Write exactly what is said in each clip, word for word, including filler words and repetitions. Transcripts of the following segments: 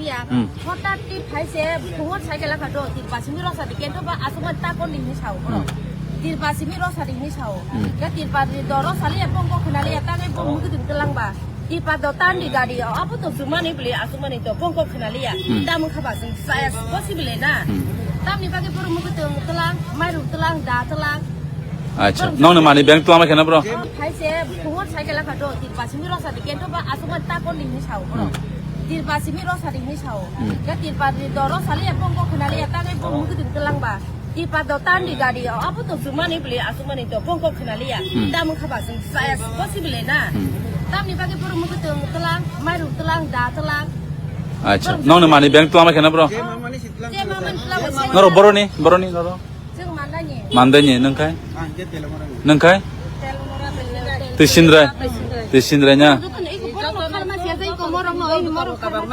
Ya, hmm, hotat ti phai se phungo cycle kha do, tirpa simi rosa di kento ba asuma ta kon di ni sao. Hmm. Tirpa simi rosa di ni sao. Hmm. Ga tirpa di do rosa liya pongko khna liya ta ngai pong mugi ding telang ba. Tirpa do tan di gari, abo to sumani beli asumani to pongko khna liya. Hmm. Dam kha ba sing saya possible na. Hmm. Tam ni bagi pur mugi ding telang, mairum telang, da telang. Acha, nong ni mani bank tuama khena bro? Phai se phungo cycle kha do, tirpa simi rosa di kento ba asuma ta kon di ni sao bro. Hmm. Tirpa simi rosa di ni sao. Hmm. Ga tirpa di do rosa liya pongko khna liya ta ngai pong mugi ding telang ba. Tirpa do tan di gari, abo to sumani beli asumani to pongko khna liya. Hmm. Dam kha ba sing saya possible na. Hmm. Tam ni bagi pur mugi ding telang, mairum telang, da telang. Acha, nong ni mani bank tuama khena bro? Je ma mani telang. Noro boroni, boroni noro. Mandai ni nungkai? Nungkai? Tisindrai. Tisindrai nya.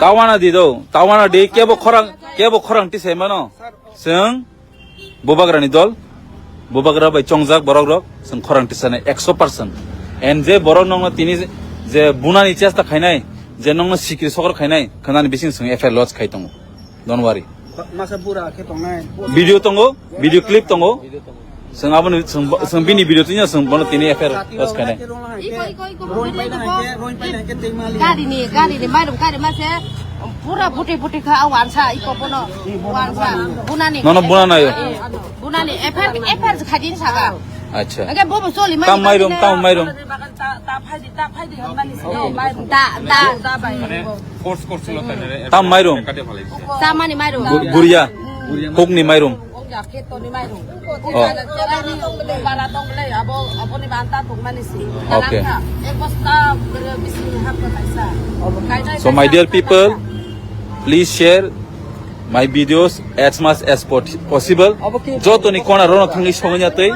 Tawana di do. Tawana di kebo khorang, kebo khorang tisai mano. Seng bubagra ni dol. Bubagra bai chongjak borok rok. Seng khorang tisane ekso percent. En je borok nongno tini je bunani chesta khainai, je nongno sikri sokor khainai, khanani bising seng F I R lodge khai tongo. Don't worry. Masa bura khe tongnai. Video tongo, video clip tongo. Seng aboni, seng, seng bini video tunya seng bono tini F I R lodge khainai. Iko, iko, iko, Rohingya pai na ke, Rohingya pai na ke tei mali. Gari ni, gari ni, mairum, gari ma se, pura buti, buti kha, wansa, iko bono, wansa, bunani. Nono bunana yo. Bunani, F I R, F I R khajin saga. Acha. Age bobo soli mani. Tam mairum, tam mairum. Da, da. Force করছিল তাই না রে? Tam mairum. Chamani mairum. Gu-, guria. Hukni mairum. Oh. Okay. So my dear people, please share my videos as much as pot-, possible. Jotoni kona rono thangwi sogwi ya tei.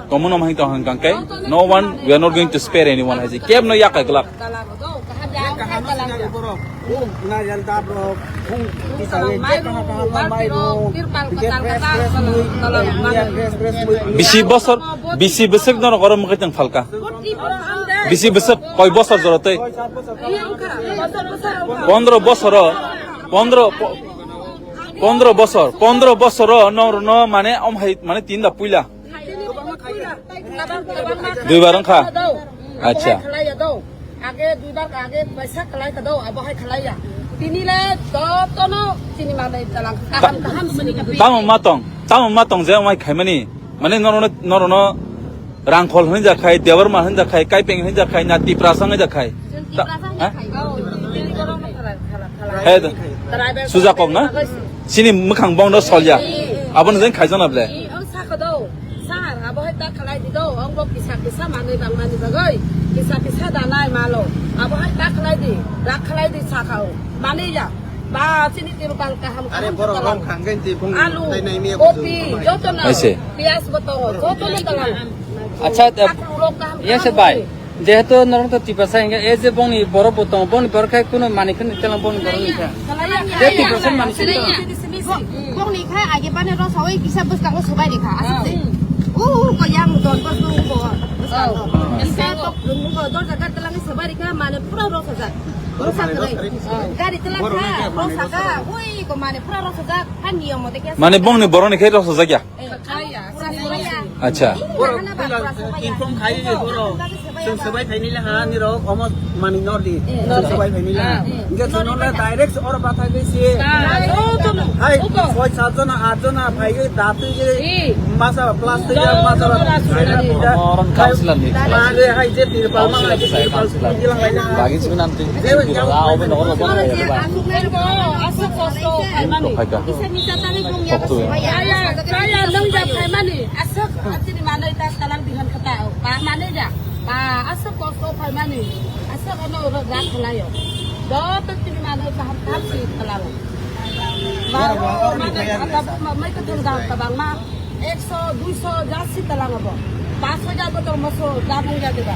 Komono mahing tong hang kangke. No one, we are not going to spare anyone. Hai je kebno yakai glak. Bisi bosor, bisi bosor no goro mukai tang falka. Bisi bosor, koi bosor joro tei. Pondro bosor, pondro, po-, pondro bosor, pondro bosor no, no, mane om hai, mane tinda puila. Duibar wngkha? Acha. Age duibar age paisa khlai ka do, abo hai khlai ya. Tini le jotono chini manai talang kaham kaham sini ka. Tamo ma tong, tamo ma tong je omai khaimani. Mane norono, norono Rangkhol hinjakhai, Debbarma hinjakhai, Kaipeng hinjakhai, na Tiprasa hinjakhai. Chwng Tiprasa hinjakhai. He do. Suja kok na? Sini mwkhang bongno solya. Abono jeng khaijana ble. Ang sakado. Sir, abo hai ta khlai di do. Ang bo kisa kisa manwi bang mani bagoi. Kisa kisa danai malo. Abo hai ta khlai di. Rak khlai di sakao. Mani ya. Ba chini tiru bal kaham kaham. Are borok rong khanggen ti bung. Alu, kopi, joto na. Aise. Piyaj bo tongo. Joto na talang. Acha, yes, bhai. Jehetu norok to Tiprasa hingke, e je bongni borok bo tongo, bongni borok khe kuno manwi kheno telang bongni borok ni khe. Je Tiprasa manwi kheno telang. Bongni khe age bane rw sawi kisa bwskango swbai rikha, aswk de. O, o, ko yang don bwskango bo. Bwskango. Emsa tok lungo dorja gar telang swbai rikha, mane pura rw sajak. Rw sajak. Gari telang kha, rw sajak. Ui, ko mane pura rw sajak. Kha niyom mote khe. Mane bongni borok ni khe rw sajak ya? Acha. Inform khai di boro. Sung sebai phaini le ha ni rok omo mani nor di. Sung sebai phaini le ha. Inge sung nor le direct oro bathai de si. Hai, soi sat jona, at jona phai ge datui ge masa plastic ya, masa ba. Orang council ni. Mane hai je tirpal ma, council, council. Bagi sih nanti. Dia orang yang. Asuk kosto phaimani. Kaya, kaya nung ja phaimani. Asuk, chini manwi ta talang dihan kata. Ba manwi ja. Ba asuk kosto phaimani. Asuk ano ro rak khalayo. Dot chini manwi ta ham tam si talang. Ba mai ko thung dam tabang ma. Ekso, duiso jasi talang abo. Paso ja botol moso ja nung ja diba.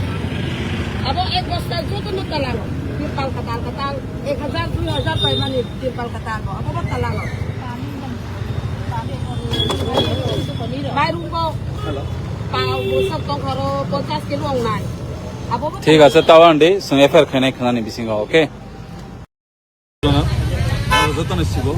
Abo ek bosta joto no talang. Tirpal katal katal. Ek hajar, dui hajar paimani tirpal katal bo. Abo bo talang. Mairung bo. Pao bo sak tong kharo ponchas kilo ong nai. Abo bo. Thik ase, tawa andi, sung F I R khainai khanani bisingo, okay? Jotono sigo,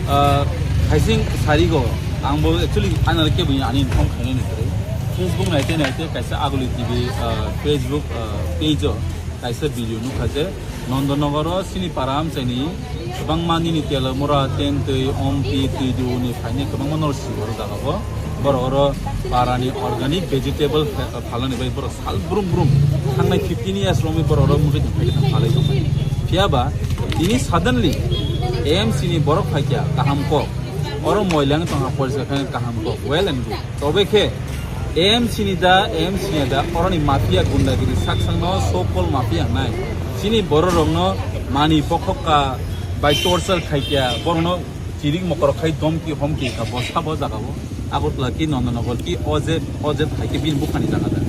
ah, haising sarigo, ang bo actually anal ke bini ani inform khainani kwrwi. Facebook naite naite kaisa Aguli T V, ah, Facebook, ah, page o kaisa video nukha je Nondonogoro sini para amchaini kwbangma nini telo mura, ten twi, ompi, twidu ni phaini kwbangma nor sigo oro jaga bo. Borok oro parani organic vegetable pha-, phalani bai borok sal brum brum thangnai fifteen years romwi borok oro mungwi tongphai tong phalai tongmani. Phiya ba tini suddenly A M C ni borok phaikya kaham kok. Oro moilang tongha porisa khe kaham kok. Well and good. Tobe khe A M C ni da, A M C ni da, oroni mafia gundagiri saksangno so-called mafia hnai. Chini bororokno mani bokhokka bai torture khaikya, borokno chirik mokorok khai domki homki ka bo sabo jaga o. Agartala ki Nondonogor ki O Z, O Z hai ke bini bukhani jaga da.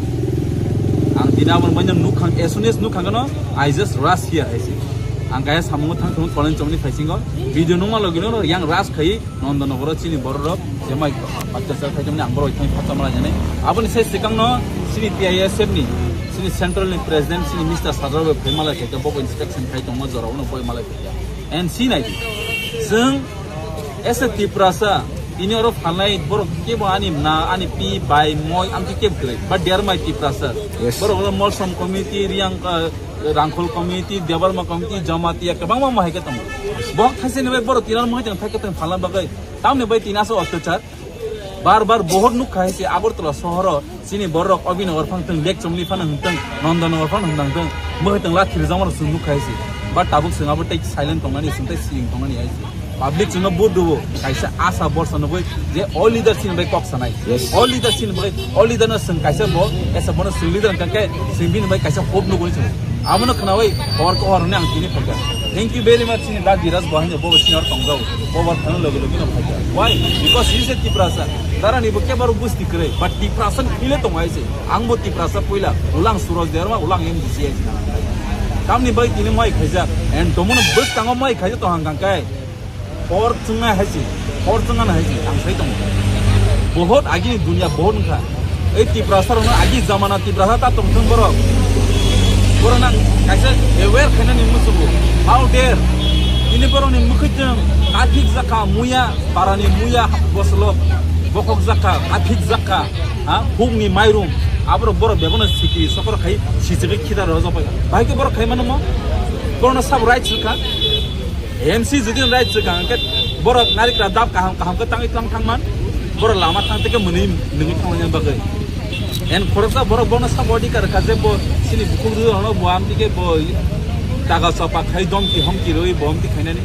Ang tini aboni baino nukhang, as soon as nukhang no, I just rush here hai se. Ang kaya samungo thang thung kolen chomni phaisingo. Video nungma logi no yang rush khai Nondonogoro chini bororok jemai atyachar khai chomni ang borok thang phatsa mala jani. Aboni sai sikang no chini T I S F ni, chini central ni president chini Mister Sadar bai phai mala khai ke bo inspection khai tongma jora uno boi mala khai. And si nai di. Chwng as a Tiprasa, tini oro phalnai borok kebo ani na, ani pi, bai, moi, ang khe kebo kwrwi. But they are my Tiprasa. Yes. Borok oro Molsom community, Riang, uh, Rangkhol community, Debbarma community, Jamatia, kwbangma mo hai khe tongo. Bohok thaisani bai borok tini oro mo hai tong thai khe tong phalna bagwi. Tamni bai tini asa otyachar. Bar bar bohor nukha hai se Agartala sohoro. Chini borok Abhinagar phang tong, Lake Chomli phano hwn tong, Nondonagor phano hwn tong, mwkhai tong lathi rijak mano chwng nukha hai se. But tabuk chwng abo tei silent tongnani, chwng tei siring tongnani hai se. Public chwngno vote rwo, kaisa asa borsa nugwi je o leader chini bai kok sanai. Yes. O leader chini bai, o leader no chwng kaisa bo, esa bono chwng leader hwnkha khe chwng bini bai kaisa hope nugwi chwng. Abono khnawi hor ko hor hwnwi ang tini phaikha. Thank you very much chini da Diraj bo haino bo senior tongjao. Bo bo thang logi logi no phaikha. Why? Because he is a Tiprasa. Dara ni bo kebaro busti kwrwi, but Tiprasa ni phile tong hai se. Ang bo Tiprasa puila, ulang Suraj Derma, ulang M D C hai se. Tamni bai tini mai khaijak, and tomono bwskango mai khaijak tong hang kang kai. Hor chwngnai hai se, hor chwngnai hai se, ang sai tongo. Bohot agini dunia bohot wngkha. Ei Tiprasa rokno agi jamana Tiprasa ta tongthung borok. Borok nang kaisa aware khainani muchungo. How dare? Ini borokni mwkhwtwng kathik jakha muya, parani muya bosolok bokhok jakha, kathik jakha, ha, hukni mairum. Aborok borok bebono sikiri sokoro khai sichigwi khita rojak bai. Bahai khe borok khai mano mo? Borokno sabo right swkha. M C jodi right swkha hwnkhe borok narikra dab kaham kaham khe tangwi tlang thangman. Borok lama thang teke mwnwi nungwi thanglaina bagwi. En khoroksa borok bono sabo adhikar kha je bo chini bukhuk rwrokno bo amtwi khe bo daga sopa khai domki homki rwi bo amtwi khainani.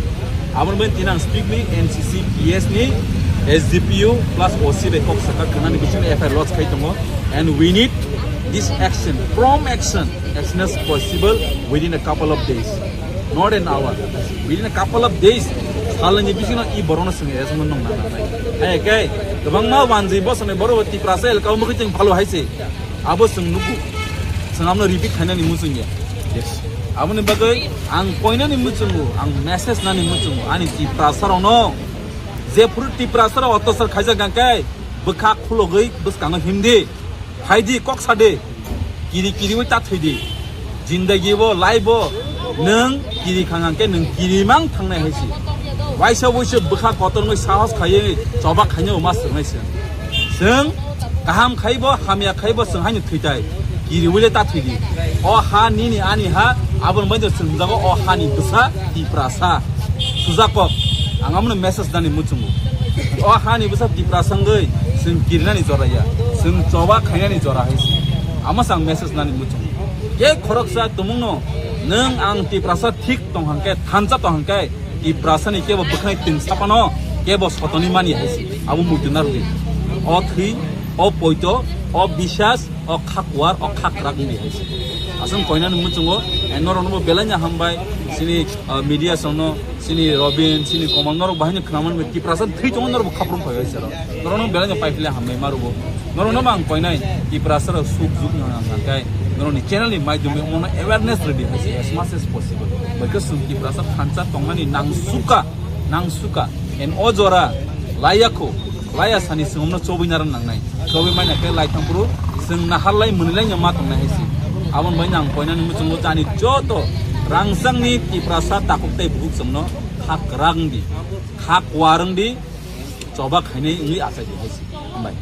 Aboni bagwi tini ang strictly N C C P S ni S D P O plus O C bai kok saka khanani bisingo F I R lodge khai tongo. And we need this action, prompt action, as soon as possible within a couple of days. Not an hour. Within a couple of days, salni bisingo i borokno chwng arrest wngwi nong nang nangnai. Hai khe kwbangma wanjwi bosonwi borok bo Tiprasa elkao mukhi chwng phalo hai se. Abo chwng nugo. Chwng abono repeat khainani muchungya. Yes. Aboni bagwi ang koinani muchungo, ang message nani muchungo, ani Tiprasa rokno. Jephuru Tiprasa rok otyachar khaijak hwnkhe bwkha khulogwi bwskango himdi. Phaidi, kok sadi. Kiri kiriwi ta thwidi. Jindagi bo, life bo, nwng kiri khang hwnkhe nwng kirimang thangnai hai se. Waisa waisa bwkha kotormwi sahos khaiwi choba khainai ma swrwngnai se. Chwng kaham khaibo, hamya khaibo, chwng haino thwitai. Kiriwi le ta thwidi. O ha nini ani ha, aboni bagwi chwng jago o hani bwsa Tiprasa. Sujakok, ang amono message nani muchungo. O hani bwsa Tiprasa wngwi chwng kirinani jora ya, chwng choba khainani jora hai se. Amo se ang message nani muchungo. Khe khoroksa tumungno nwng ang Tiprasa thik tong hwnkhe, thansa tong hwnkhe, Tiprasani kebo bwkhani twng sapano kebo sotoni mani hai se. Abo muitu narwdi. O thwi, o poito, o bisas, o kha kuar, o kha kwrak wngdi hai se. Aswk koinani muchungo, eh, norokno bo belai no hambai, chini, ah, media songno, chini Robin, chini Komal, norok bahai no khwnamani bai Tiprasa thwi tongo, norok bo khaprum phai hai se rok. Norokno belai no paiphle hambai marubo. Norokno bo ang koinai, Tiprasa rok suk juk no nang nang kai, norokni channel ni maidumi omono awareness rwdi hai se, as much as possible. Bai khe chwng Tiprasa thansa tongnani nang suka, nang suka. En o jora, laiya kho. Laya sani chwng omno chobwi narwk nangnai. Chobwi manya khe lai thangphuru chwng nahar lai mwnwi lai ma tongnai hai se. Aboni bai ang koinani muchungo jani joto rangchakni Tiprasa takhuk tei bukhuk chwngno Kha kwrak wng di, kha kwar wng di, choba khainai wngwi achai di hai se. Hambai.